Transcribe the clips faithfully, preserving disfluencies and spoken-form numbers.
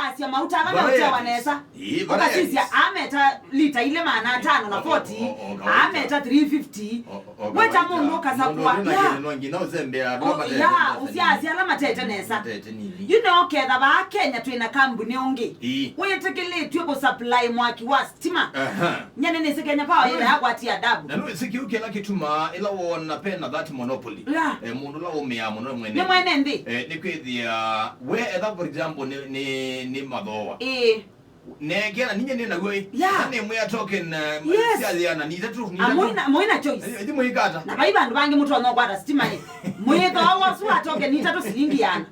Asya mauta ala meũtewa nesa. Ĩĩ, variety. Ũkasisya ameta lita ile maana atano na forty, ameta three fifty. Weta mũndũ ũkasakua. Mũndũ ũyũ na kĩndũ no nginya ũsembea andũ matete nesa. Ũsyasya ala matete nesa. Matete nini. Yu nĩoketha vaa Kenya twĩ na kambuni ũngĩ. Ĩĩ. Wĩtĩkĩlĩtw'e kũsupply mwaki wa stima. Aha. Nyene nĩsĩ Kenya Power yĩla yakwatia adabu. Na nĩwĩsĩ kĩu kĩla kĩtumaa ĩla wona pena that monopoly. Yeah. Eh, mũndũ ũla ũmĩaa mũno mwene. Nĩ mwene nthĩ. Eh, nĩ kwĩthĩa, we etha, for example, nĩ, nĩ, nĩ mathooa. Ĩĩ. Nekea na ninya nĩ naw'o ĩ. Yeah. Na nĩ mwĩa token, eh, yes, sya yĩana, nĩ itatũ, nĩ itatũ. Amwĩna, mwĩna choice. Eh, ĩthi mũikata. Na vai vandũ vangĩ mũtonya ũkwata stima ĩ. Mwĩthooa ũsu wa token itatũ silingi yana.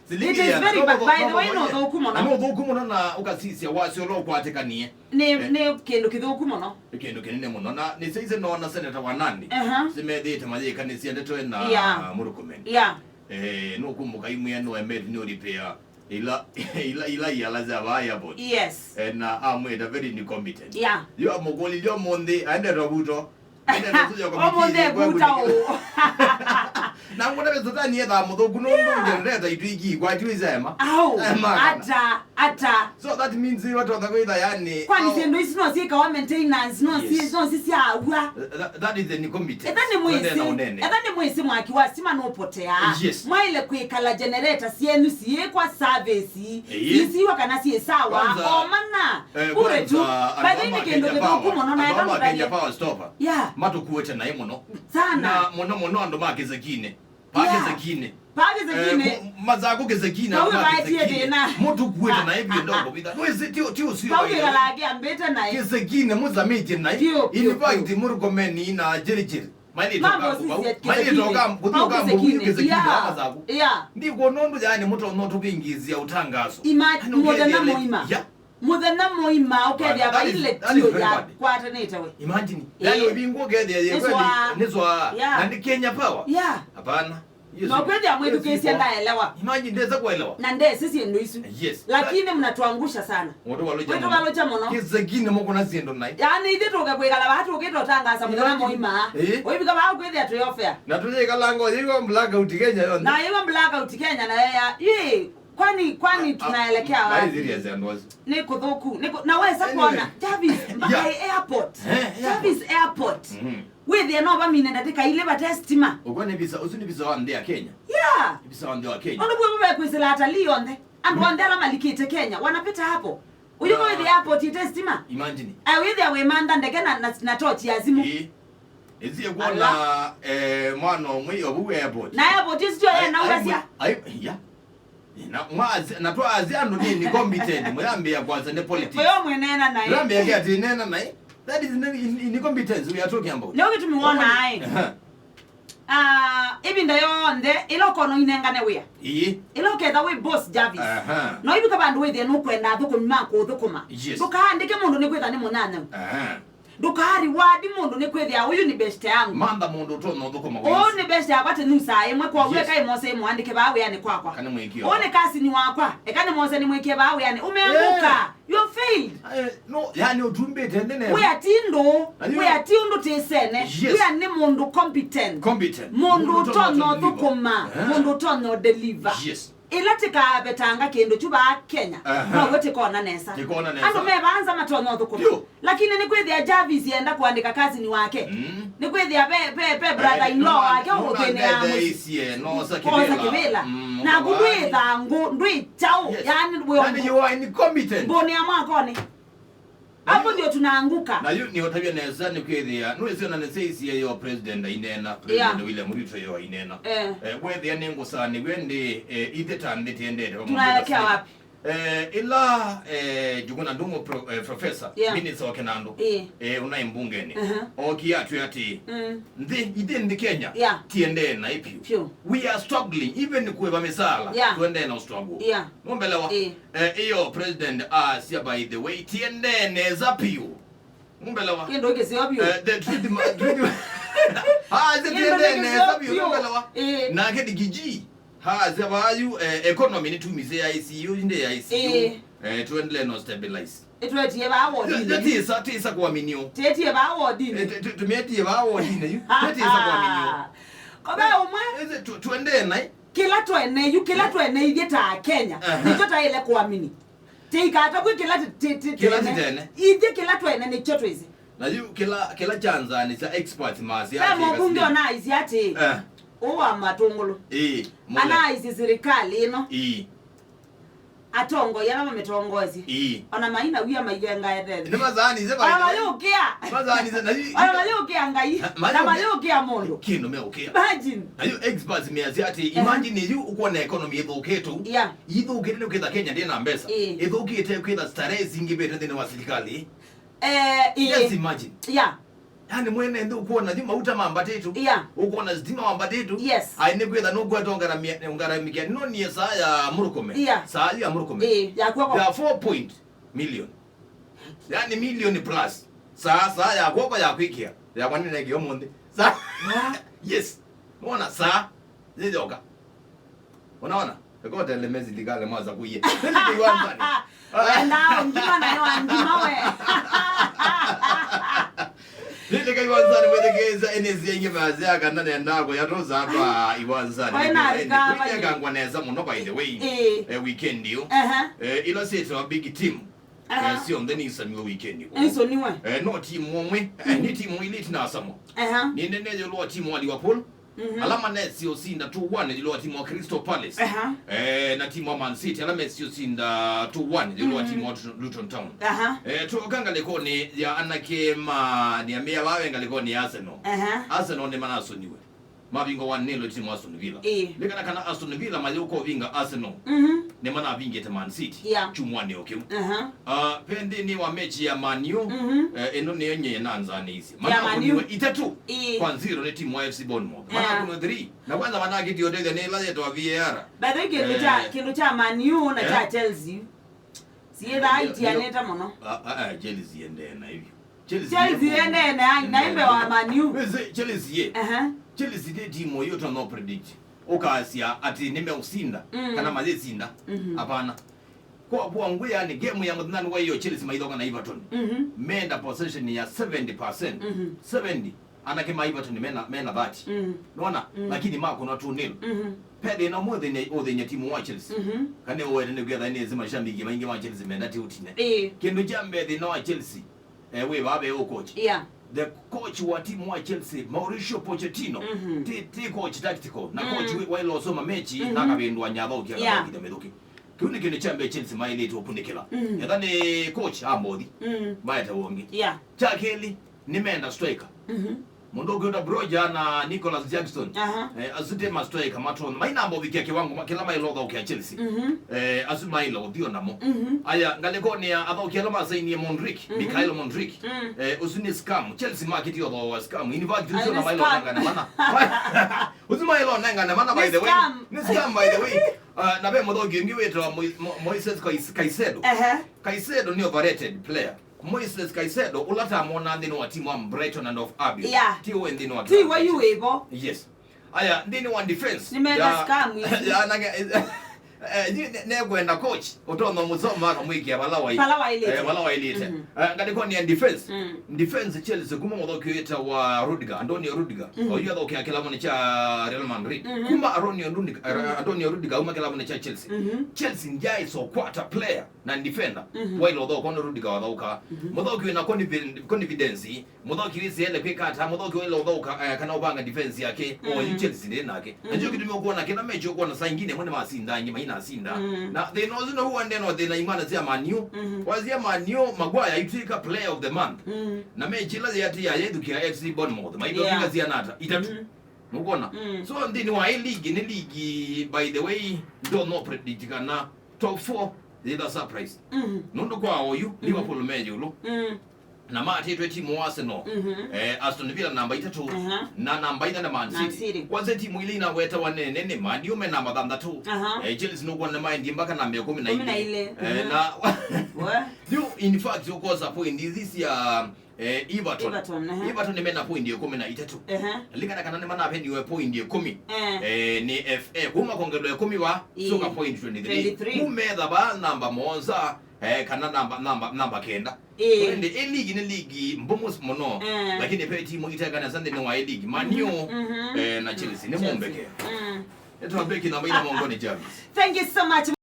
Silingi yana. It is very bad. By the way, no thũku mũno. Na no thũku mũno na ũkasisya wasyo ũla ũkwatĩkanie. Nĩ, eh, nĩ kĩndũ kĩthũku mũno. Nĩ kĩndũ kĩnene mũno. Na nĩsyaise noona Senator wa Nandi. Aha. Simethĩĩte mayĩkanĩsya ndeto ĩ na, yeah, Murkomen. Yeah. Eh, nũkumbuka imwĩa no emet nĩ ũlipĩa ila, ila, ila iala sya vaa airport. Yes. Eh, na amwĩta very incompetent. Yeah. Yu amũkũlilye ũmũnthĩ, aendete Vuto. Aendete Vuto. Ũmũnthĩ Vuto. Na ngũna Setani ethaa mũthũku nũndũ, yeah, generator itũ ikikwatiwe isema. Au, ema kana. Ata, ata. So that means watonya kwĩtha yani. Kwani syĩndũ ici no syĩkawa maintenance, no si, yes, no si syaaw'a. That, that is an incompetence. Etha nĩ mwĩsĩ, etha nĩ mwĩsĩ mwaki wa stima nũpotea. Yes. Mwaĩle kwĩkala generator syenyu siĩkwa service, ĩĩ, sisiwa kana syĩ sawa, kwanza, o mana, eh, bure tu. Kwanza, by the way, andũ nĩ kĩndũ kĩthũku mũno na andũ ma Kenya Power stopper. Yeah. Matũkuĩte naĩ mũno. Sana. Na mũno mũno andũ ma Kĩsekinĩ. Pa Kĩsekinĩ. Pa Kĩsekinĩ. Eh, mu-, Masakũ Kĩsekinĩ, andũ ma Kĩsekinĩ. Mũtũkuĩte naĩ vyũ ndoko vitha. Nĩwĩsĩ ti, ti ũsio. Pau wĩkalaa kĩambĩte naĩ. Kĩsekinĩ mũsamĩtye naĩ. Vyũ, vyũ, vyũ. In fact, Murkomen na Chirchir. Mailĩte ũkambu vau. Mailĩte ũkambu, kũthi ũkambu Kĩsekinĩ. Yeah. Masakũ. Yeah. Ndikwona ũndũ yani mũtonya ũtũvingĩĩsya ũtangaso. Imagine mũthenya mũima. Yeah. Mũthenya mũima ũkethĩa vai letio yakwatanĩte we. Imagine. Eh. Yani ũvingũ ũkethĩa ye kweli nĩ swaa. Yeah. Na nĩ Kenya Power. Yeah. Hapana. Hiyo si, no kwethĩa mwĩthukĩĩsye ndaelewa. Imagine ndesa kuelewa. Na ndesĩ syĩndũ isu. Yes. Lakini mnatuangusha sana. Mũndũ walũkya mũno. Mũndũ walũkya mũno. Kĩsekinĩ mũkũna syĩndũ naĩ. Yani ithe tũke kwĩkala vaa tũkĩte ũtangaasa mũthenya mũima. Eh. Ũivika vaa kwĩthĩa twĩ off air. Na tũyĩkalanga ũyĩwa blackout Kenya yonthe. Na yĩwa blackout Kenya na yeya. Ĩ, Kwani, kwani tunaelekea wapi? Serious and was. Nĩ kũthũku, nĩ kũ-, na wesa kuona, Jarvis, by airport. Eh, airport. Jarvis Airport. Mhm. Wĩthĩa no vamine ndatĩka ilĩ vate stima. Ũkwona nĩ visa, ũsu nĩ visa wa nthĩ ya Kenya. Yeah. Nĩ visa wa nthĩ wa Kenya. Ũndũ vwe vwe kwĩsĩla atalii onthe. Andũ onthe ala malikĩte Kenya, wanapita hapo. Ũyũ no wĩthĩa airport ite stima. Imagine. Eh, wĩthĩa wĩmantha ndeke na, na, na tochi ya simu. Ĩĩ. Ĩsie kuona, eh, mwana ũmwe yo vau airport. Na airport ĩsu tyo yenauasya. Ai, ai, ya. Na mwazi, na twazi andũ nĩ incompetent, mũyambĩa kwanza nĩ politics. Kwa hiyo mwenena naye. Mũyambĩa kia ati nena naye. That is in, in, incompetence we are talking about. Ndio kitu muona ai. Aha. Ah, ĩvinda yonthe ĩla ũkona inengane wĩa. Ĩĩ. Ĩla ũketha wĩ boss Jarvis. Aha. No ivika vandũ wĩthĩa nũkwenda athũkũmi ma kũthũkũma. Yes. Ndũkaandĩke mũndũ nĩ kwĩtha nĩ mũnyanya. Aha. Ndũka reward mũndũ nĩ kwĩthĩa ũyũ nĩ best yangu. Mantha mũndũ ũtonya ũthũkũma wĩsĩ. Ũyũ nĩ best yakwa tĩ nusaa ĩmwe, kwoou, yes, eka ĩmose ĩmũandĩke vaa wĩanĩ kwakwa. Kana mwĩkĩo. Ũyũ nĩ cousin wakwa, eka nĩmose nĩmwĩkĩe vaa wĩanĩ. Ũmeangũka. Yeah. You failed. Eh, no, yani ũtumbĩte nene. Wĩa ti ndũ, na yu- wĩa ti ũndũ tĩsene. Yes. Wĩa nĩ mũndũ competent. Competent. Mũndũ ũtonya ũthũkũma, eh, mũndũ ũtonya deliver. Yes. Ĩla tĩkavetanga kĩndũ kyu vaa Kenya, aha, now'o tĩkona nesa. Tĩkona nesa. Andũ me vaa nza matonya ũthũkũma. Vyũ. Lakini nĩkwĩthĩa Jarvis yenda kũandĩka cousin wake. Mm. Nĩkwĩthĩa ve, ve, ve brother in law wake ũthĩnĩa mũsyĩ. Kwosa kĩvĩla. Mm, naku ndwĩ thangũ, ndwĩ kyaũ, yes, yani wĩ, yani you are incompetent. Mbũnĩa mwakonĩ. Hapo ndio tunaanguka. Na yu nĩũtavya nesa nĩkwĩthĩa, nĩwĩsĩ ona nĩsyaisye yo president ainena, president, yeah, William Ruto yo ainena. Eh. Eh, wethĩa nĩ ngũsanĩw'e ndi, eh, ithe ta nthĩ tiendete vamwe. Tunaelekea wapi? Eh, ila, eh, Njuguna Ndung'u pro-, eh, professor, yeah, minister wa kĩnandũ, eh, eh, unaĩ mbungeni. Aha. Okie atwĩa atĩ, mm, nthĩ, ithe nthĩ Kenya, yeah, tiendee naĩ vyũ. Vyũ. We are struggling, even kũĩva mĩsaala, yeah, tuendee na struggle. Yeah. Nũmbelewa? Eh. Eh, iyo president asya, by the way, tiendee nesa vyũ. Nũmbelewa? Kĩndũ kĩseo vyũ. Eh, the truth ma-, truth. Ah, ĩsĩ tiendee nesa vyũ, nũmbelewa? Eh. Nake Rigiji asya vaa yu, eh, economy nĩtumisye ya I C U, ĩndĩ ya I C U. Eh. Eh, tuendelee no stabilize. Ĩtwetie vaa wodinĩ. Tisa, tisa kuaminio. Tĩtie vaa wodinĩ. Eh, tu-, tu-, tumietie vaa wodinĩ yu. Tisa kuaminio. Kove ũmwe. Ĩsĩ tu-, tuendee naĩ. Kĩla twene yu, kĩla, eh, tweneithye ta Akenya, aha, nĩkyo taĩle kũamini. Tĩikatavw'e kĩla tĩ-, tĩ-, tĩ-, Kĩla tene. Tĩ tene. Ithyĩ kĩla twene nĩkyo twĩsĩ. Na yu kĩla, kĩla kyanzanĩsya experts masya ve atĩ mũmbunge Kasimbi. Ona aisye atĩ, eh, ũũ wa matũngũlũ. Ĩĩ, mũle. Ana aisye sirikali ĩno. Ĩĩ. Atongoi ala mamĩtongoesye. Ĩĩ. Ona maina wia maivengae thethĩ. Nĩmazaanĩsye. Ona mayũkĩa. Mazaanĩsye, na yu-, ona mayũkĩa Ngai. Na, na mayũkĩa. Mayũkĩa mũndũ. Kĩndũ meũkĩa. Imagine. Na yu experts measya atĩ, ehe, imagine yu ũkwona economy ĩthũkĩtu. Yeah. Ithũkĩte nĩ kwĩtha Kenya ndĩ na mbesa. Ĩĩ. Ĩthũkĩte kwĩtha starehe singĩvĩte nthĩnĩ wa sirikali. Eh, ĩĩ. Just imagine. Yeah. Yani mwene nthĩ ũkwona yu mauta mambatĩtu. Yeah. Ũkwona sitima wambatĩtu. Yes. Ai nĩ kwĩtha nũkweta ũngaramia, ũngaramĩkia. No nie saa ya Murkomen. Yeah. Saa ya Murkomen. Ĩĩ, ya kw'oko. Ya four point million. Yani million plus. Saa, saa ya kw'oko ya kwĩkĩa. Ya kwanene kĩo mũnthĩ. Saa. Yeah. Yes. Mwona saa. Yĩyoka. Unaona? Eka ũteleme silikalĩ mwaza kuie. Nĩlike iwanzanĩ. Wenda ngima nayo ngima we. Nĩlike iwanzanĩ mwĩthĩkĩĩsya ĩnĩsya ingĩ masya kana nenda kũyatũsa twa iwanzanĩ. Kwa ĩna rika. Nĩkangwa nesa mũno, by the way. Ĩĩ. Eh, weekend yu. Aha. Eh, ila syĩtawa big team. Aha. Eh, syonthe nĩisoniwe weekend. Nĩisoniwe. Eh, no timu ũmwe, eh, nĩ timu ilĩ itinasamwa. Aha. Nĩ nene yũlũ wa timu wa Liverpool. Mhm. Ala manesie ũsinda two one yũlũ wa timu wa Crystal Palace. Aha. Eh, na timu wa Man City, ala mesie ũsinda two one yũlũ wa timu wa Luton Town. Aha. Eh, twoka ngalĩkonĩ ya anake ma, nĩ amea vawe ngalĩkonĩ ya Arsenal. Aha. Arsenal nĩ manasoniwe. Mavingwa one nil timu wa Aston Villa. Ĩĩ. Likana kana Aston Villa mayũka ũvinga Arsenal. Mhm. Nĩ manavingĩte Man City. Yeah. Kyumwanĩ o kĩu. Aha. Ah, ve nthĩnĩ wa mechi ya Man U, mhm, eh, ĩno nĩyo nye nanzanĩisye. Ya Man U. Manakũniwe itatũ, ĩĩ, kwa zero nĩ timu wa F C Bournemouth. Yeah. Manakũniwe three. Na kwanza manakĩtie ũtethya nĩ ĩla yetwa V A R. By the way, kĩndũ kya, eh, kĩndũ kya Man U na, eh, kya Chelsea. Siĩthaa itianĩte mũno. Ah, ah, ah, Chelsea yendee na hivyo. Chelsea yendee na, na ĩmbe wa Man U. Wĩsĩ Chelsea ye. Aha. Chelsea ndĩ timu yu ũtonya predict. Ũkasya atĩ nĩmeũsinda, mm, kana mayĩsinda. Mhm. Hapana. Kwa, kwa ngwĩ yani game ya mũthenyanĩ wa iyo Chelsea maithoka na Everton. Mhm. Meenda possession ya seventy percent. Mhm. Seventy. Anake ma Everton mena, mena thirty. Mm. Nona? Mm. Lakini makũnwa two nil. Mhm. Pe thĩna ũmwe ũthĩnya, ũthĩnya timu wa Chelsea. Mhm. Kana ũwete nĩ kwĩtha nĩ mashabiki maingĩ ma Chelsea menda ti ũtine. Ĩĩ. Kĩndũ kya mbee thĩna wa Chelsea, eh, wĩ vaa ve ũ coach. Yeah. The coach wa timu wa Chelsea, Mauricio Pochettino, mhm, ti, ti coach tactical, na, mm, coach wĩ, waĩla ũsoma mechi, mhm, na akavĩndũa nyatha ũkĩa, yeah, kathokitha mĩthũkĩ. Kĩu nĩ kĩndũ kya mbee Chelsea maĩlĩte ũkunĩkĩla. Mm. Etha nĩ coach ambothi, mm, maete wongi. Yeah. Kya kelĩ, nĩmenda striker. Mhm. Mũndũ ũkwĩtwa Broja na Nicolas Jackson. Aha. Eh, asu ti ma striker matonya. Mainamba ũvikia kĩwango ma-, kĩla maĩla ũthaũkĩa Chelsea. Mhm. Eh, asu maĩla ũthio namo. Mhm. Aya, ngalĩkonĩ ya athaũki ala masainie Mudryk, mhm, Mikhail Mudryk. Mm. Eh, ũsu nĩ scam. Chelsea makĩtie ũthoo wa scam. In fact, ũsu na maĩla ũnengane mana. Ũsu maĩla ũnengane mana, by the way. Nĩ scam. Nĩ scam, by the way. Ah, na ve mũthaũki ũngĩ wĩtawa Mo-, Mo-, Moises Kais-, Caicedo. Ehe. Caicedo nĩ overrated player. Moises Caicedo, ũla tamwonaa nthĩnĩ wa timu wa Brighton and Hove Albion. Yeah. Ti we nthĩnĩ wa. Ti we yu wĩvo. Yes. Aya, nthĩnĩ wa defense. Nĩmetha ya, scam ici. Ya, nake, eh, yu ne-, nekwenda coach, ũtonya mũsoma akamwĩkĩa vala wai-, vala waĩlĩte. Eh, vala waĩlĩte. Mhm. Eh, ngalĩkonĩ ya defense. Mm. Defense Chelsea kuma mũthaũki wĩtawa Rudiger, Antonio Rudiger. Mhm. Oyu athaũkĩa kĩlavũnĩ kya Real Madrid. Mhm. Kuma Antonio Rudiger, eh, mhm, Antonio Rudiger auma kĩlavũnĩ kya Chelsea. Mhm. Chelsea ndyaĩsa ũkwata player na defender, mhm, waĩla ũthaũka nĩ Rudiger wathaũkaa. Mhm. Mũthaũki wĩna confi-, confidence, mũthaũki wĩsĩ ele kwĩka ata, mũthaũki waĩla ũthaũka, eh, kana ũvanga defense yake, mm, oyu Chelsea ndĩ nake. Mhm. Na kyo kĩtumi ũkwona kĩla mechi ũkwona saa ingĩ ĩmwe nĩmasinda, angĩ mainasinda. Mm. Na thĩna ũsu nĩw'o ũendee no thĩna imwana sya Man U. Mhm. Wasya Man U, Maguire aitw'ĩka player of the month. Mm. Na mechi ĩla yĩatĩĩa yaĩthukĩa F C Bournemouth, maitũvika, yeah, syana ata? Itatũ. Mhm. Nũkwona? Mm. So, nthĩnĩ wa ĩ ligi, nĩ ligi, by the way, ndonya predict kana top four yĩtha surprise. Mhm. Nũndũ kwa oyu, mhm, Liverpool me ĩũlũ. Mm. Na matĩtwe timu wa Arsenal. Mhm. Eh, Aston Villa namba itatũ. Aha. Na namba ina nĩ Man City. Man City. Kwanza timu ile inawetawa nene nĩ Man U me namba thanthatũ. Aha. Eh, Chelsea nũkwona nĩmaendie mpaka namba ĩkũmi na ilĩ. Ĩkũmi na ilĩ. Eh, mhm, na we. Yu, in fact, ũkosa point ici cia Eh, Everton. Everton, ehe. Everton nĩmena point ĩkũmi na itatũ. Ehe. Likana kana nĩmanaveniwe point ĩkũmi. Eh. Eh, nĩ F A. Kuma kongelwa ĩkũmi va, ĩĩ, sũka point twenty-three. Twenty-three. Kuma etha va namba mũonza, eh, kana namba, namba, namba kenda. Ĩĩ. Ĩndĩ ĩ ligi nĩ ligi mbũmũ mũno. Eh. Lakini ve timu itekanesa nthĩnĩ wa ĩ ligi. Man U, mhm, mhm, eh, na Chelsea. Nĩ Chelsea. Mũmbeke. Mm. Nĩtwambĩki namba ina mongoni James. Thank you so much.